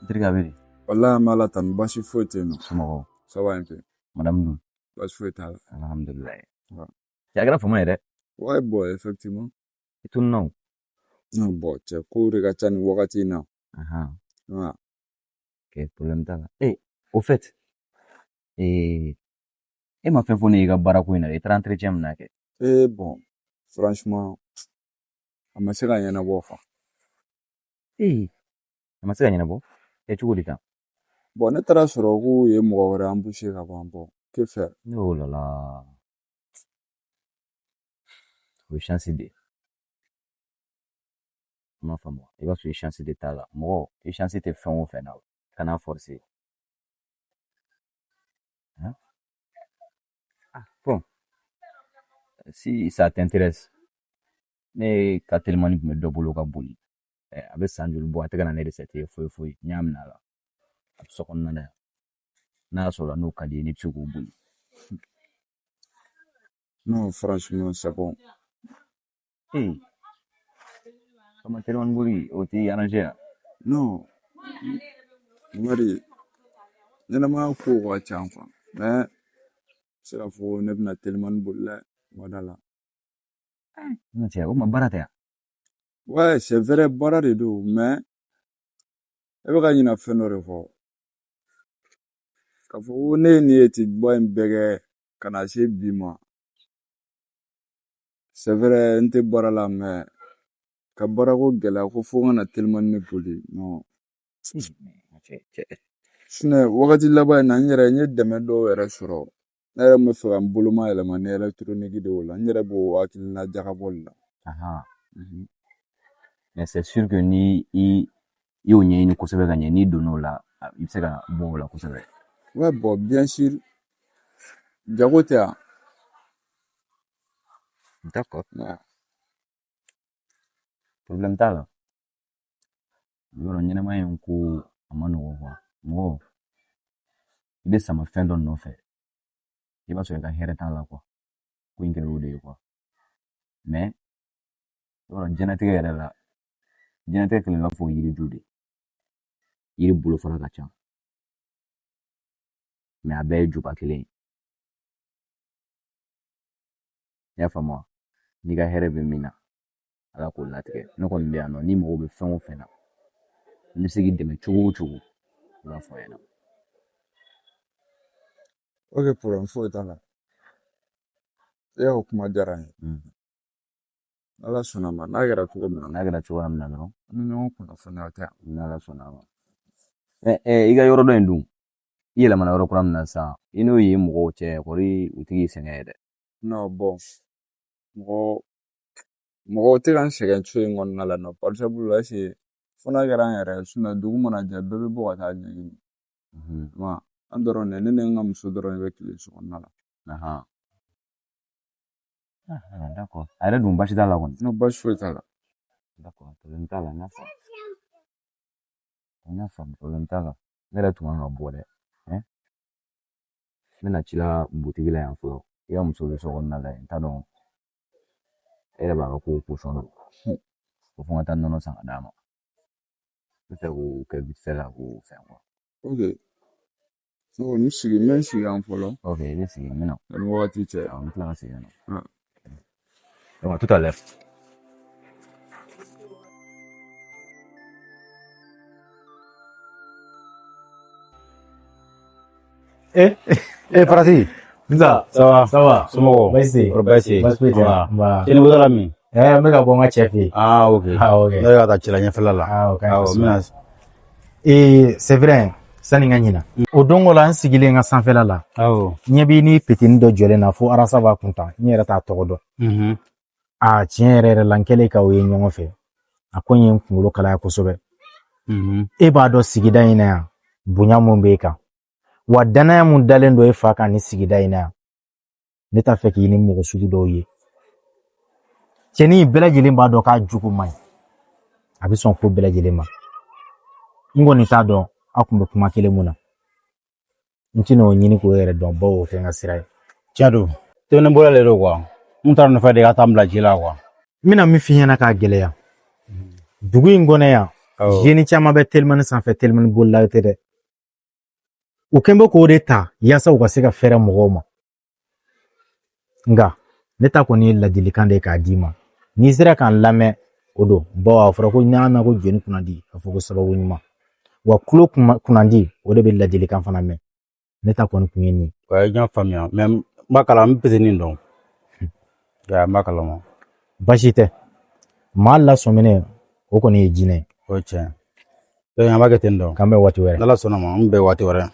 N terikɛ, a bɛ di? Walahi, an bɛ Ala tanu, baasi foyi tɛ yen nɔ. Somɔgɔw? Ça va un peu. Madame dun? Baasi foyi t'a la. Alhamdulilayi. Ouais. Cɛ, a kɛra fama ye dɛ. Ouais, bon, effectivement. I tununna o. Non, bon, cɛ, kow de ka ca nin wagati in na. Ahan. Ouais. Ok, problème t'a la. Eh, au fait, eh, e ma fɛn fɔ ne ye i ka baara ko in na dɛ. I taara entretien min na kɛ. Eh, bon, franchement, a ma se ka ɲɛnabɔ quoi. Ee, a ma se ka ɲɛnabɔ? Kɛ cogo di tan? Bon, ne taara sɔrɔ k'u ye mɔgɔ wɛrɛ embauché ka ban. Bon, que faire? Oh là là. O ye chance de ye. I m'a faamu? I b'a sɔrɔ i chance de t'a la. Mɔgɔ, i chance tɛ fɛn o fɛn na, kana forcer. Hein? Ah, bon, si ça t'intéresse, ne ka telimani tun bɛ dɔ bolo ka boli. A bɛ san joli bɔ, a tɛ ka na ne recette ye foyi foyi. N y'a minɛ a la. A bɛ so kɔnɔna na yan. N'a y'a sɔrɔ n'o ka di ye, n'i bɛ se k'o boli. Non, franchement, c'est bon. Ee, kama telimani boli, o t'i arranger yan? Non, Mari, ɲɛnamaya kow ka ca quoi. Mais, n bɛ se k'a fɔ ko ne bɛna telimani boli dɛ, wada la. N'o cɛ, o ma baara tɛ yan? Ouais, c'est vrai, baara de don, mais e bɛ ka ɲina fɛn dɔ de kɔ. K'a fɔ ko ne ye nin étude ba in bɛɛ kɛ ka na se bi ma. C'est vrai, n tɛ baara la, mais ka baarako gɛlɛya ko fo n ka na telimani de boli, non. Cɛ, cɛ. Sinon, wagati laban in na, n yɛrɛ n ye dɛmɛ dɔw yɛrɛ sɔrɔ. Ne yɛrɛ tun bɛ fɛ ka n boloma yɛlɛma ni électronique de o la. N yɛrɛ b'o hakilina jagabɔ de la. Ahan. Mais c'est sûr que ni i y'o ɲɛɲini kosɛbɛ ka ɲɛ, n'i donn'o la, i bɛ se ka bɔ o la kosɛbɛ. Ouais, bon, bien sûr, jago tɛ yan. D'accord. Ouais. Problème t'a la. Yɔrɔ ɲɛnamaya in ko a ma nɔgɔn quoi. Mɔgɔ, i bɛ sama fɛn dɔ nɔfɛ, i b'a sɔrɔ i ka hɛrɛ t'a la quoi. Ko in kɛra o de ye quoi. Mais yɔrɔ diɲɛlatigɛ yɛrɛ la, diɲɛlatigɛ kɛlen i b'a fɔ yiriju de. Yiri bolofara ka ca. Mais a bɛɛ ye juba kelen ye. I y'a faamu wa? N'i ka hɛrɛ bɛ min na, Ala k'o latigɛ. Ne kɔni bɛ yan nɔ, n'i mago bɛ fɛn o fɛn na, n bɛ se k'i dɛmɛ cogo o cogo, i b'a fɔ n ɲɛna. Ok, problème foyi t'a la. E y'o kuma diyara n ye. Ala sɔnna ma, n'a kɛra cogo min na, N'a kɛra cogoya min na dɔrɔn, an bɛ ɲɔgɔn kunnafoniya, o tɛ yan. N'Ala sɔnna a ma. Ɛ, i ka yɔrɔ dɔ in dun, i yɛlɛmana yɔrɔ kura min na sisan, i n'o ye mɔgɔw cɛ, kɔri u tigi sɛgɛn yɛrɛ? Non, bon, mɔgɔ mɔgɔw tɛ ka n sɛgɛn so in kɔnɔna la nɔ. Bari sabula, est-ce que fo n'a kɛra an yɛrɛ ye, sinon dugu mana jɛ, bɛɛ bɛ bɔ ka taa ɲɛɲini. Ma an dɔrɔn de, ne ni n ka muso dɔrɔn de bɛ tile so kɔnɔna la. Ahan. Ah, d'accord. A yɛrɛ dun, baasi t'a la kɔni? Non, baasi foyi t'a la. D'accord, problème t'a la, n y'a faamu. N y'a faamu, problème t'a la. Ne yɛrɛ tun kan ka bɔ dɛ. Hein? N bɛna ci la butigi la yan fɔlɔ. I ka muso bɛ so kɔnɔna la yen, n t'a dɔn. E yɛrɛ b'a ka kow posɔn dɔn. Ko fo n ka taa nɔnɔ san ka d'a ma. N bɛ fɛ k'o kɛ vite fait la k'o fɛn quoi. Ok. Ne kɔni sigi, n bɛ n sigi yan fɔlɔ. Ok, i bɛ sigi, n bɛ na. Yanni wagati cɛ. Awɔ, n bɛ tila ka segin ka na. Ah. Donc à tout à l'heure. Eh, Eh, Farati. Musa, Ça va? Ça va? Somɔgɔw? Baasi tɛ yen. Kɔri baasi tɛ yen? Baasi foyi tɛ. Nba. Nba. Cɛni bɔtɔ la min? Eh, n bɛ ka bɔ n ka cɛ fɛ yen. Ah, ok. Ah, ok. Ne bɛ ka taa ci la ɲɛfɛla la. Ah, o ka ɲi Awɔ, n kosɛbɛ. bɛna. Eh, c'est vrai, sani n ka ɲina. O don dɔ la, n sigilen n ka sanfɛla la. Awɔ. Ɲɛ b'i ni petini dɔ jɔlen na fo arasa b'a kun tan. N yɛrɛ t'a tɔgɔ dɔn. A tiɲɛ yɛrɛ yɛrɛ la, n kɛlen ka o ye ɲɔgɔn fɛ. A ko in ye n kunkolo kalaya kosɛbɛ. E b'a dɔn sigida in na yan, bonya mun b'e kan. Wa danaya mun dalen don e fa kan ni sigida in na yan. Ne t'a fɛ k'i ni mɔgɔ sugu dɔw ye. Cɛnin bɛɛ lajɛlen b'a dɔn k'a jogo man ɲi. A bɛ sɔn ko bɛɛ lajɛlen ma. N kɔni t'a dɔn aw kun bɛ kuma kelen mun na. N tɛna o ɲini k'o yɛrɛ dɔn, bawo o tɛ n ka sira ye. Tiɲɛ don. Tɛmɛnen bɔra de don quoi. N taara nɔfɛ de ka taa n bila ji la quoi. N bɛna min f'i ɲɛna k'a gɛlɛya. Dugu in kɔnɔ yan, Awɔ. Jeunes caman bɛ telimani sanfɛ, telimani bolila tɛ dɛ. U kɛn bɛ k'o de ta yaasa u ka se ka fɛrɛ mɔgɔw ma. Nka ne ta kɔni ye ladilikan de ye k'a d'i ma. N'i sera k'an lamɛn, o don, bawo a fɔra ko n'a mɛn ko jɔni kunnandi, a fɔ ko sababu ɲuman. Wa tulo kunnandi, o de bɛ ladilikan fana mɛn. Ne ta kɔni kun ye nin ye. Ouais, n y'a faamuya, mais n b'a kalama, n bɛ petini dɔn. Ya, n b'a kalama. Baasi tɛ. Maa lasɔminen, o kɔni ye jinɛ ye. O ye tiɲɛ. Donc an b'a kɛ ten dɔn. K'an bɛn waati wɛrɛ. N'Ala sɔnna ma, an bɛn waati wɛrɛ.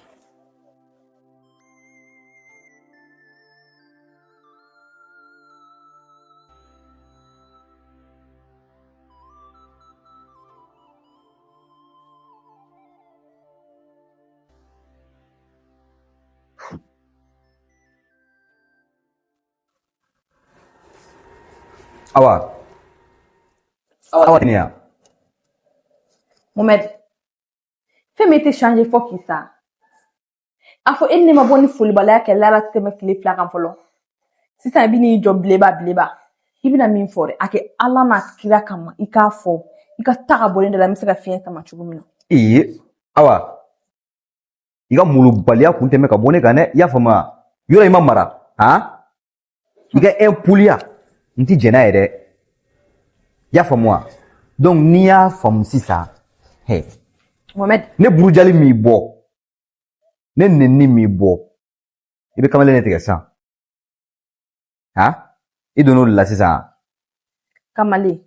Awa, Awa tɛ ne yan. Mohamed, fɛn min tɛ changer fo k'i sa. A fɔ e ni ne ma bɔ ni folibaliya kɛlɛ la tɛmɛ tile 2 kan fɔlɔ. Sisan i bɛ n'i jɔ bileba bileba. I bɛna min fɔ dɛ, a kɛ Ala n'a kira kama, i k'a fɔ. I ka taa ka bɔ ne da la, n bɛ se ka fiɲɛ sama cogo min na. Ee, Awa, i ka molobaliya kun tɛmɛ ka bɔ ne kan dɛ, i y'a faamu wa? Yɔrɔ i ma mara, han? I ka impoliya, n ti jɛn n'a ye dɛ. I y'a faamu wa? Donc n'i y'a faamu sisan, hɛ. Mohamed. Ne burujali m'i bɔ, ne nenni m'i bɔ, i bɛ kamalen ne tigɛ sisan. Han? I donn'o de la sisan. Kamalen.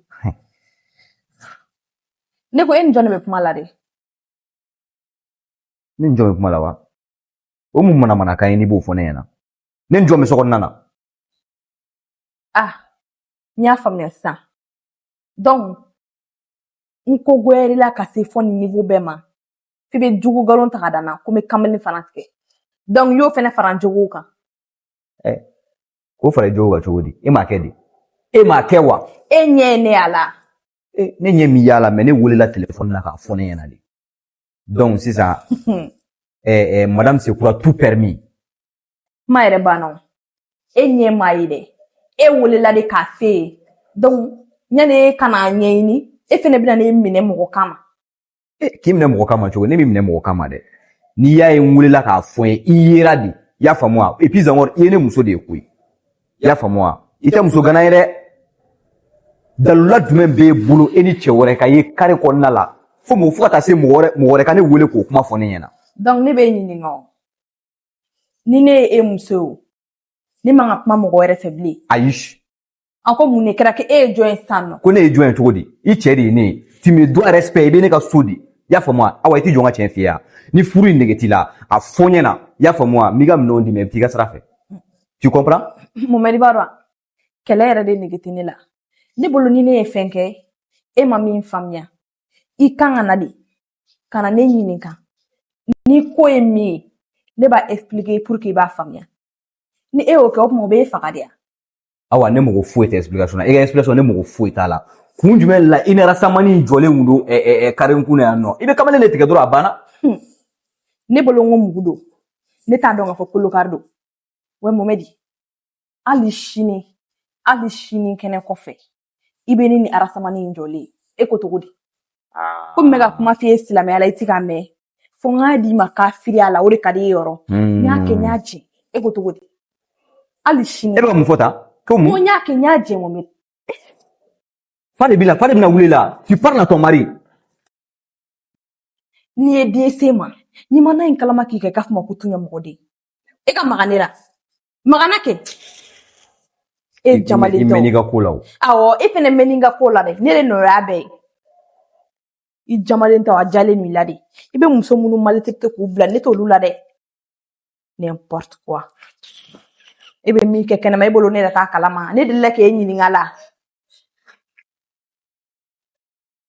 Ne ko e ni jɔn de bɛ kuma la dɛ? Ne ni jɔn bɛ kuma la wa? O mun manamanakan ye n'i b'o fɔ ne ɲɛna? Ne ni jɔn bɛ sokɔnɔna na? Ah, n y'a faamuya sisan. Donc, n ko goyar'i la ka se fɔ nin niveau bɛɛ ma. F'i bɛ jugu nkalon ta ka da n na ko n bɛ kamalen fana tigɛ. Donc, n y'o fana fara n jogow kan. Eh, k'o fara i jogo kan cogo di? E m'a kɛ de? E m'a kɛ wa? E ɲɛ ye ne y'a la. Eh, ne ɲɛ min y'a la, mais ne welela téléphone na k'a fɔ ne ɲɛna de. Donc sisan, madame se croit tout permis. Kuma yɛrɛ banna o. E ɲɛ m'a ye dɛ. E welela de k'a f'e ye. Donc, yanni e ka n'a ɲɛɲini, e fɛnɛ bɛna ne minɛ mɔgɔ kama. Eh, k'i minɛ mɔgɔ kama cogo? Ne m'i minɛ mɔgɔ kama dɛ. N'i y'a ye n welela k'a fɔ n ye, i yera de. I y'a faamu wa? Et puis encore, i ye ne muso de ye koyi. I y'a faamu wa? I tɛ muso gana ye dɛ. Dalula jumɛn b'e bolo e ni cɛ wɛrɛ ka ye kare kɔnɔna la? Fo mɔgɔ fo ka taa se mɔgɔ wɛrɛ ka ne wele k'o kuma fɔ ne ɲɛna. Donc ne b'e ɲininka o. Ni ne ye e muso ye o, ne man ka kuma mɔgɔ wɛrɛ fɛ bilen. Ayi. A ko mun de kɛra k'e ye jɔn ye sisan nɔ? Ko ne ye jɔn ye cogo di? I cɛ de ye ne ye. Tu me dois respect, i bɛ ne ka so de. I y'a faamu wa? Awa, i tɛ jɔ n ka tiɲɛ f'i ye wa? Ni furu in nege t'i la, a fɔ n ɲɛna. I y'a faamu wa? N b'i ka minɛnw d'i ma, i bɛ t'i ka sira fɛ. Tu comprends? Mohamed, i b'a dɔn, kɛlɛ yɛrɛ de nege tɛ ne la. Ne bolo ni ne ye fɛn kɛ, e ma min faamuya, i kan ka na de ka na ne ɲininka. Ni ko ye min ye, ne b'a expliquer pour que i b'a faamuya. Ni e y'o kɛ, o tuma o b'e faga de ya. Awa, ne mago foyi tɛ explication na. E ka explication, ne mago foyi t'a la. Kun jumɛn la i ni rasamani in jɔlen kun don kare kun na yan nɔ? I bɛ kamalen de tigɛ dɔrɔn, a banna. Ne bolo n ko mugu don. Ne t'a dɔn k'a fɔ kolokari don. Wa Mohamed, hali sini, hali sini kɛnɛ kɔfɛ, i bɛ ne ni arasamani in jɔlen ye. E ko cogo di? Komi n bɛ ka kuma f'i ye silamɛya la, i ti k'a mɛn. Fo n k'a d'i ma kafiriya la, o de ka di e yɔrɔ. N y'a kɛ, n y'a jɛ. E ko cogo di? Hali sini. E bɛ ka mun fɔ tan? Ko Ko mun? n y'a kɛ, n y'a jɛ, Mohamed. Fa de b'i la, fa de bɛna wuli la. Tu parles à ton mari. N'i ye den se ma, n'i ma na in kalama k'i kɛ, i k'a fɔ ma ko tuɲa mɔgɔ den. E ka maga ne la. Maga na kɛ. E jamalen I tɛ o. mɛn'i ka ko la o. Awɔ, e fɛnɛ mɛn'i ka ko la dɛ. Ne de nɔ y'a bɛɛ ye. I jamalen tɛ o, a jalen don i la de. I bɛ muso minnu maltraiter k'u bila, ne t'olu la dɛ. N'importe quoi. E bɛ min kɛ kɛnɛma, e bolo ne yɛrɛ t'a kalama. Ne delila k'e ɲininka la.